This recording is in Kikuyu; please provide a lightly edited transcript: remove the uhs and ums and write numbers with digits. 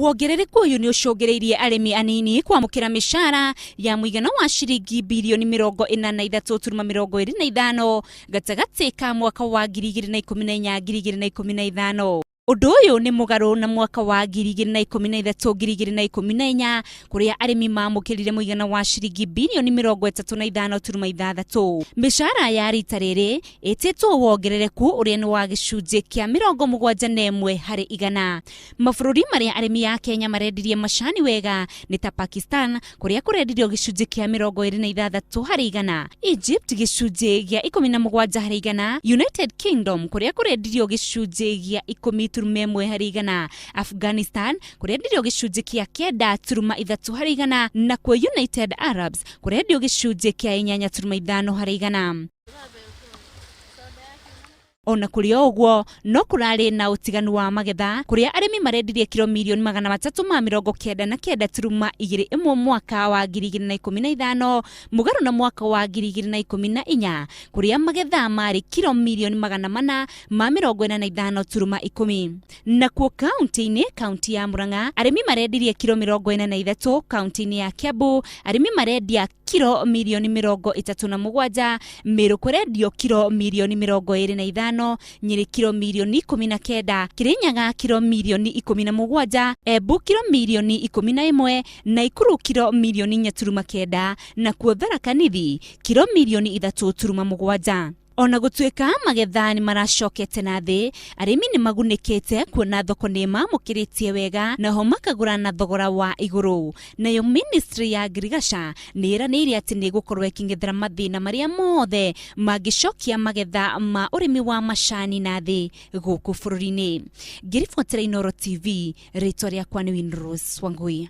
Wongerereku ũyũ nĩ ũcũngĩrĩirie arĩmi anini kwamũkĩra mĩcara ya mũigana wa ciringi birioni 43.25 gatagatĩ ka mwaka wa 2014 2015. Ũndũ ũyũ nĩ mũgarũ na mwaka wa 2013 2014 kũrĩa arĩmi maamũkĩrire mũigana wa ciringi birioni 35.6. Mĩcara ya rita rĩrĩ ĩtĩtwo wongerereku ũrĩa nĩ wa gĩcunjĩ kĩa 71 harĩ igana. Mabũrũri marĩa arĩmi a Kenya marendirie macani wega nĩ ta Pakistan kũrĩa kũrendirio gĩcunjĩ kĩa 26 harĩ igana, Egypt gĩcunjĩ gĩa 17 harĩ igana, United Kingdom kũrĩa kũrendirio gĩcunjĩ gĩa 10.1 harĩ igana, Afghanistan kũrendirio gĩcunjĩ kĩa 9.3 harĩ igana, nakuo United Arabs kũrendio gĩcunjĩ kĩa 8.5 harĩ igana. Ona kũrĩ o ũguo, no kũrarĩ na ũtiganu wa magetha kũrĩa arĩmi marendirie kiro mirioni 399.21 mwaka wa 2015 mũgarũ na mwaka wa 2014 kũrĩa magetha marĩ kiro mirioni 445.10. Nakuo kaunti-inĩ kaunti ya Murang'a arĩmi marendirie kiro 43, kaunti-inĩ ya Kiambu arĩmi marendia kiro mirioni 37, Meru kũrendio kiro mirioni 25, Nyĩrĩ kiro mirioni 19, Kirinyaga kiro mirioni 17, Embu kiro mirioni 11, Naikuru kiro mirioni 4.9, nakuo Tharaka Nithi kiro mirioni 3.7. Ona gũtuĩka magetha nĩ maracokete na thĩ, arĩmi nĩ magunĩkĩte kuona thoko nĩ ĩmamũkĩrĩtie wega naho makagũra na thogora wa igũrũ. Nayo ministry ya ngirigaca nĩ ĩranĩire atĩ nĩ ĩgũkorwo ĩkĩng'ethera mathĩna marĩa mothe mangĩcokia magetha ma ũrĩmi wa macani na thĩ gũkũ bũrũri-inĩ. Ngĩribotera Inooro TV, rĩtwa rĩakwa nĩ Winrose Wangui.